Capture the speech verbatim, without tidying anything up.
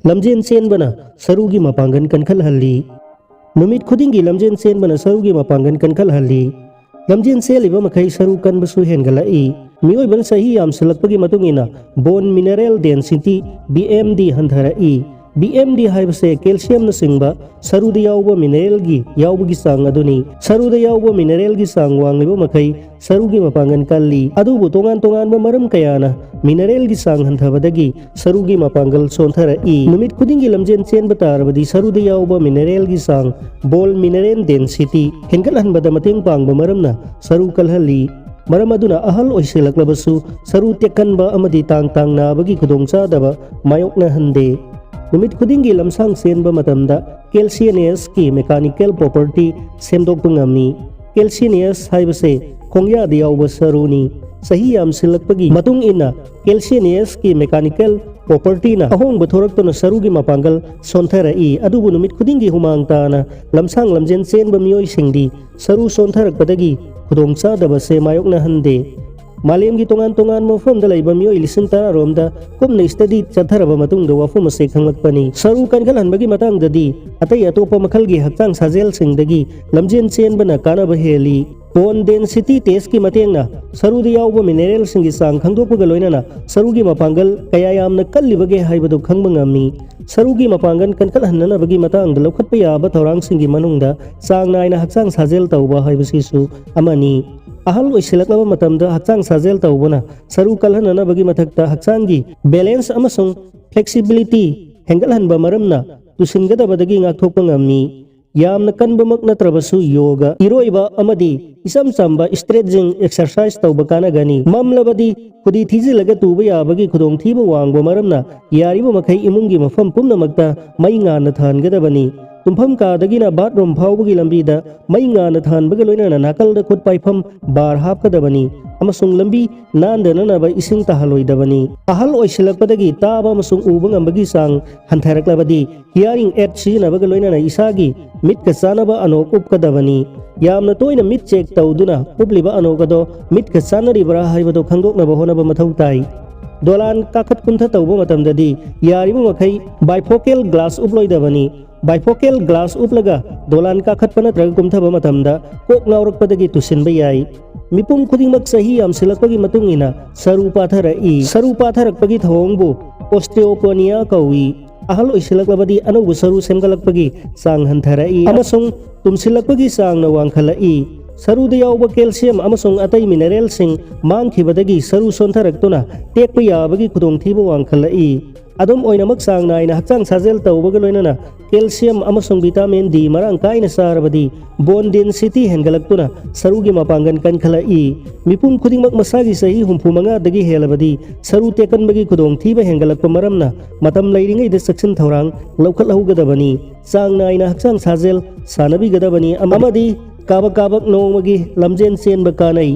ꯂꯝꯖꯦꯟ ꯆꯦꯟꯕꯅ ꯁꯔꯨꯒꯤ ꯃꯄꯥꯡꯒꯜ ꯀꯟꯈꯠꯍꯜꯂꯤ꯫ ꯅꯨꯃꯤꯠ ꯈꯨꯗꯤꯡꯒꯤ ꯂꯝꯖꯦꯟ ꯆꯦꯟꯕꯅ ꯁꯔꯨꯒꯤ ꯃꯄꯥꯡꯒꯜ ꯀꯟꯈꯠꯍꯜꯂꯤ꯫ ꯂꯝꯖꯦꯟ ꯆꯦꯜꯂꯤꯕ ꯃꯈꯩ ꯁꯔꯨ ꯀꯟꯕꯁꯨ ꯍꯦꯟꯒꯠꯂꯛꯏ꯫ ꯃꯤꯑꯣꯏꯕꯅ ꯆꯍꯤ ꯌꯥꯝꯁꯤꯜꯂꯛꯄꯒꯤ ꯃꯇꯨꯡ ꯏꯟꯅ bone mineral density, B M D, ꯍꯟꯊꯔꯛꯏ꯫ B M D ꯍꯥꯏꯕꯁꯦ calciumꯅꯆꯤꯡꯕ ꯁꯔꯨꯗ ꯌꯥꯎꯕ mineralꯒꯤ ꯌꯥꯎꯕꯒꯤ ꯆꯥꯡ ꯑꯗꯨꯅꯤ꯫ ꯁꯔꯨꯗ ꯌꯥꯎꯕ mineralꯒꯤ ꯆꯥꯡ ꯋꯥꯡꯂꯤꯕ ꯃꯈꯩ ꯁꯔꯨꯒꯤ ꯃꯄꯥꯡꯒꯜ ꯀꯜꯂꯤ꯫ ꯑꯗꯨꯕꯨ ꯇꯣꯉꯥꯟ ꯇꯣꯉꯥꯟꯕ ꯃꯔꯝ ꯀꯌꯥꯅ mineralꯒꯤ ꯆꯥꯡ ꯍꯟꯊꯕꯗꯒꯤ ꯁꯔꯨꯒꯤ ꯃꯄꯥꯡꯒꯜ ꯁꯣꯟꯊꯔꯛꯏ꯫ ꯅꯨꯃꯤꯠ ꯈꯨꯗꯤꯡꯒꯤ ꯂꯝꯖꯦꯟ ꯆꯦꯟꯕ ꯇꯥꯔꯕꯗꯤ ꯁꯔꯨꯗ ꯌꯥꯎꯕ mineralꯒꯤ ꯆꯥꯡ, bone mineral density, ꯍꯦꯟꯒꯠꯍꯟꯕꯗ ꯃꯇꯦꯡ ꯄꯥꯡꯕ ꯃꯔꯝꯅ ꯁꯔꯨ ꯀꯜꯍꯜꯂꯤ꯫ ꯃꯔꯝ ꯑꯗꯨꯅ ꯑꯍꯜ ꯑꯣꯏꯁꯤꯜꯂꯛꯂꯕꯁꯨ ꯁꯔꯨ ꯇꯦꯛꯀꯟꯕ ꯑꯃꯗꯤ ꯇꯥꯡ ꯇꯥꯡ ꯅꯥꯕꯒꯤ ꯈꯨꯗꯣꯡꯆꯥꯗꯕ ꯃꯥꯌꯣꯛꯅꯍꯟꯗꯦ꯫ ꯅꯨꯃꯤꯠ ꯈꯨꯗꯤꯡꯒꯤ ꯂꯝꯁꯥꯡ ꯆꯦꯟꯕ ꯃꯇꯝꯗ calcaneusꯀꯤ mechanical property ꯁꯦꯝꯗꯣꯛꯄ ꯉꯝꯃꯤ꯫ Calcaneus ꯍꯥꯏꯕꯁꯦ ꯈꯣꯡꯌꯥꯗ ꯌꯥꯎꯕ ꯁꯔꯨꯅꯤ꯫ ꯆꯍꯤ ꯌꯥꯝꯁꯤꯜꯂꯛꯄꯒꯤ ꯃꯇꯨꯡ ꯏꯟꯅ calcaneusꯀꯤ mechanical propertyꯅ ꯑꯍꯣꯡꯕ ꯊꯣꯔꯛꯇꯨꯅ ꯁꯔꯨꯒꯤ ꯃꯄꯥꯡꯒꯜ ꯁꯣꯟꯊꯔꯛꯏ꯫ ꯑꯗꯨꯕꯨ ꯅꯨꯃꯤꯠ ꯈꯨꯗꯤꯡꯒꯤ ꯍꯨꯃꯥꯡ ꯇꯥꯅ ꯂꯝꯁꯥꯡ ꯂꯝꯖꯦꯟ ꯆꯦꯟꯕ ꯃꯤꯑꯣꯏꯁꯤꯡꯗꯤ ꯁꯔꯨ ꯁꯣꯟꯊꯔꯛꯄꯗꯒꯤ ꯈꯨꯗꯣꯡꯆꯥꯗꯕꯁꯦ ꯃꯥꯌꯣꯛꯅꯍꯟꯗꯦ꯫ ꯃꯥꯂꯦꯝꯒꯤ ꯇꯣꯉꯥꯟ ꯇꯣꯉꯥꯟꯕ ꯃꯐꯝꯗ ꯂꯩꯕ ꯃꯤꯑꯣꯏ ꯂꯤꯁꯤꯡ ꯇꯔꯥ ꯔꯣꯝꯗ ꯀꯨꯞꯅ study ꯆꯠꯊꯔꯕ ꯃꯇꯨꯡꯗ ꯋꯥꯐꯝ ꯑꯁꯤ ꯈꯪꯂꯛꯄꯅꯤ꯫ ꯁꯔꯨ ꯀꯟꯈꯠꯍꯟꯕꯒꯤ ꯃꯇꯥꯡꯗꯗꯤ ꯑꯇꯩ ꯑꯇꯣꯞꯄ ꯃꯈꯜꯒꯤ ꯍꯛꯆꯥꯡ ꯁꯥꯖꯦꯜꯁꯤꯡꯗꯒꯤ ꯂꯝꯖꯦꯟ ꯆꯦꯟꯕꯅ ꯀꯥꯟꯅꯕ ꯍꯦꯜꯂꯤ꯫ Bone density testꯀꯤ ꯃꯇꯦꯡꯅ ꯁꯔꯨꯗ ꯌꯥꯎꯕ mineralꯁꯤꯡꯒꯤ ꯆꯥꯡ ꯈꯪꯗꯣꯛꯄꯒ ꯂꯣꯏꯅꯅ ꯁꯔꯨꯒꯤ ꯃꯄꯥꯡꯒꯜ ꯀꯌꯥ ꯌꯥꯝꯅ ꯀꯜꯂꯤꯕꯒꯦ ꯍꯥꯏꯕꯗꯨ ꯈꯪꯕ ꯉꯝꯃꯤ꯫ ꯁꯔꯨꯒꯤ ꯃꯄꯥꯡꯒꯜ ꯀꯟꯈꯠꯍꯟꯅꯅꯕꯒꯤ ꯃꯇꯥꯡꯗ ꯂꯧꯈꯠꯄ ꯌꯥꯕ ꯊꯧꯔꯥꯡꯁꯤꯡꯒꯤ ꯃꯅꯨꯡꯗ ꯆꯥꯡ ꯅꯥꯏꯅ ꯍꯛꯆꯥꯡ ꯁꯥꯖꯦꯜ ꯇꯧꯕ ꯍꯥꯏꯕꯁꯤꯁꯨ ꯑꯃꯅꯤ꯫ ꯑꯍꯜ ꯑꯣꯏꯁꯤꯜꯂꯛꯂꯕ ꯃꯇꯝꯗ ꯍꯛꯆꯥꯡ ꯁꯥꯖꯦꯜ ꯇꯧꯕꯅ ꯁꯔꯨ ꯀꯜꯍꯟꯅꯅꯕꯒꯤ ꯃꯊꯛꯇ ꯍꯛꯆꯥꯡꯒꯤ balance ꯑꯃꯁꯨꯡ flexibility ꯍꯦꯟꯒꯠꯍꯟꯕ ꯃꯔꯝꯅ ꯇꯨꯁꯤꯟꯒꯗꯕꯗꯒꯤ ꯉꯥꯛꯊꯣꯛꯄ ꯉꯝꯃꯤ꯫ ꯌꯥꯝꯅ ꯀꯟꯕꯃꯛ ꯅꯠꯇ꯭ꯔꯕꯁꯨ ꯌꯣꯒ, ꯏꯔꯣꯏꯕ ꯑꯃꯗꯤ ꯏꯆꯝ ꯆꯝꯕ stretching exercise ꯇꯧꯕ ꯀꯥꯟꯅꯒꯅꯤ꯫ ꯃꯝꯂꯕꯗꯤ ꯈꯨꯗꯤ ꯊꯤꯖꯤꯜꯂꯒ ꯇꯨꯕ ꯌꯥꯕꯒꯤ ꯈꯨꯗꯣꯡꯊꯤꯕ ꯋꯥꯡꯕ ꯃꯔꯝꯅ ꯌꯥꯔꯤꯕ ꯃꯈꯩ ꯏꯃꯨꯡꯒꯤ ꯃꯐꯝ ꯄꯨꯝꯅꯃꯛꯇ ꯃꯩ ꯉꯥꯟꯅ ꯊꯥꯟꯒꯗꯕꯅꯤ꯫ ꯇꯨꯝꯐꯝ ꯀꯥꯗꯒꯤꯅ bathroom ꯐꯥꯎꯕꯒꯤ ꯂꯝꯕꯤꯗ ꯃꯩ ꯉꯥꯟꯅ ꯊꯥꯟꯕꯒ ꯂꯣꯏꯅꯅ ꯅꯥꯀꯜꯗ ꯈꯨꯠ ꯄꯥꯏꯐꯝ bar ꯍꯥꯞꯀꯗꯕꯅꯤ ꯑꯃꯁꯨꯡ ꯂꯝꯕꯤ ꯅꯥꯟꯗꯅꯅꯕ ꯏꯁꯤꯡ ꯇꯥꯍꯜꯂꯣꯏꯗꯕꯅꯤ꯫ ꯑꯍꯜ ꯑꯣꯏꯁꯤꯜꯂꯛꯄꯗꯒꯤ ꯇꯥꯕ ꯑꯃꯁꯨꯡ ꯎꯕ ꯉꯝꯕꯒꯤ ꯆꯥꯡ ꯍꯟꯊꯔꯛꯂꯕꯗꯤ hearing aid ꯁꯤꯖꯤꯟꯅꯕꯒ ꯂꯣꯏꯅꯅ ꯏꯁꯥꯒꯤ ꯃꯤꯠꯀ ꯆꯥꯟꯅꯕ ꯑꯅꯣꯛ ꯎꯞꯀꯗꯕꯅꯤ꯫ ꯌꯥꯝꯅ ꯇꯣꯏꯅ ꯃꯤꯠ check ꯇꯧꯗꯨꯅ ꯎꯞꯂꯤꯕ ꯑꯅꯣꯛ ꯑꯗꯣ ꯃꯤꯠꯀ ꯆꯥꯟꯅꯔꯤꯕ꯭ꯔꯥ ꯍꯥꯏꯕꯗꯨ ꯈꯪꯗꯣꯛꯅꯕ ꯍꯣꯠꯅꯕ ꯃꯊꯧ ꯇꯥꯏ꯫ ꯗꯣꯂꯥꯟ ꯀꯥꯈꯠ ꯀꯨꯝꯊ ꯇꯧꯕ ꯃꯇꯝꯗꯗꯤ ꯌꯥꯔꯤꯕ ꯃꯈꯩ bifocal glass ꯎꯞꯂꯣꯏꯗꯕꯅꯤ꯫ Bifocal glass ꯎꯞꯂꯒ ꯗꯣꯂꯥꯟ ꯀꯥꯈꯠꯄ ꯅꯠꯇ꯭ꯔꯒ ꯀꯨꯝꯊꯕ ꯃꯇꯝꯗ ꯀꯣꯛ ꯉꯥꯎꯔꯛꯄꯗꯒꯤ ꯇꯨꯁꯤꯟꯕ ꯌꯥꯏ꯫ ꯃꯤꯄꯨꯝ ꯈꯨꯗꯤꯡꯃꯛ ꯆꯍꯤ ꯌꯥꯝꯁꯤꯜꯂꯛꯄꯒꯤ ꯃꯇꯨꯡ ꯏꯟꯅ ꯁꯔꯨ ꯄꯥꯊꯔꯛꯏ꯫ ꯁꯔꯨ ꯄꯥꯊꯔꯛꯄꯒꯤ ꯊꯧꯑꯣꯡꯕꯨ osteopenia ꯀꯧꯏ꯫ ꯑꯍꯜ ꯑꯣꯏꯁꯤꯜꯂꯛꯂꯕꯗꯤ ꯑꯅꯧꯕ ꯁꯔꯨ ꯁꯦꯝꯒꯠꯂꯛꯄꯒꯤ ꯆꯥꯡ ꯍꯟꯊꯔꯛꯏ ꯑꯃꯁꯨꯡ ꯇꯨꯝꯁꯤꯜꯂꯛꯄꯒꯤ ꯆꯥꯡꯅ ꯋꯥꯡꯈꯠꯂꯛꯏ꯫ ꯁꯔꯨꯗ ꯌꯥꯎꯕ calcium ꯑꯃꯁꯨꯡ ꯑꯇꯩ mineralꯁꯤꯡ ꯃꯥꯡꯈꯤꯕꯗꯒꯤ ꯁꯔꯨ ꯁꯣꯟꯊꯔꯛꯇꯨꯅ ꯇꯦꯛꯄ ꯌꯥꯕꯒꯤ ꯈꯨꯗꯣꯡꯊꯤꯕ ꯋꯥꯡꯈꯠꯂꯛꯏ꯫ ꯑꯗꯨꯝ ꯑꯣꯏꯅꯃꯛ, ꯆꯥꯡ ꯅꯥꯏꯅ ꯍꯛꯆꯥꯡ ꯁꯥꯖꯦꯜ ꯇꯧꯕꯒ ꯂꯣꯏꯅꯅ calcium ꯑꯃꯁꯨꯡ vitamin D ꯃꯔꯥꯡ ꯀꯥꯏꯅ ꯆꯥꯔꯕꯗꯤ bone density ꯍꯦꯟꯒꯠꯂꯛꯇꯨꯅ ꯁꯔꯨꯒꯤ ꯃꯄꯥꯡꯒꯜ ꯀꯟꯈꯠꯂꯛꯏ꯫ ꯃꯤꯄꯨꯝ ꯈꯨꯗꯤꯡꯃꯛ ꯃꯁꯥꯒꯤ ꯆꯍꯤ ꯍꯨꯝꯐꯨ ꯃꯉꯥꯗꯒꯤ ꯍꯦꯜꯂꯕꯗꯤ ꯁꯔꯨ ꯇꯦꯛꯀꯟꯕꯒꯤ ꯈꯨꯗꯣꯡꯊꯤꯕ ꯍꯦꯟꯒꯠꯂꯛꯄ ꯃꯔꯝꯅ ꯃꯇꯝ ꯂꯩꯔꯤꯉꯩꯗ ꯆꯦꯛꯁꯤꯟ ꯊꯧꯔꯥꯡ ꯂꯧꯈꯠꯍꯧꯒꯗꯕꯅꯤ꯫ ꯆꯥꯡ ꯅꯥꯏꯅ ꯍꯛꯆꯥꯡ ꯁꯥꯖꯦꯜ ꯁꯥꯟꯅꯕꯤꯒꯗꯕꯅꯤ ꯑꯃꯗꯤ ꯀꯥꯕꯛ ꯀꯥꯕꯛ ꯅꯣꯡꯃꯒꯤ ꯂꯝꯖꯦꯟ ꯆꯦꯟꯕ ꯀꯥꯟꯅꯩ꯫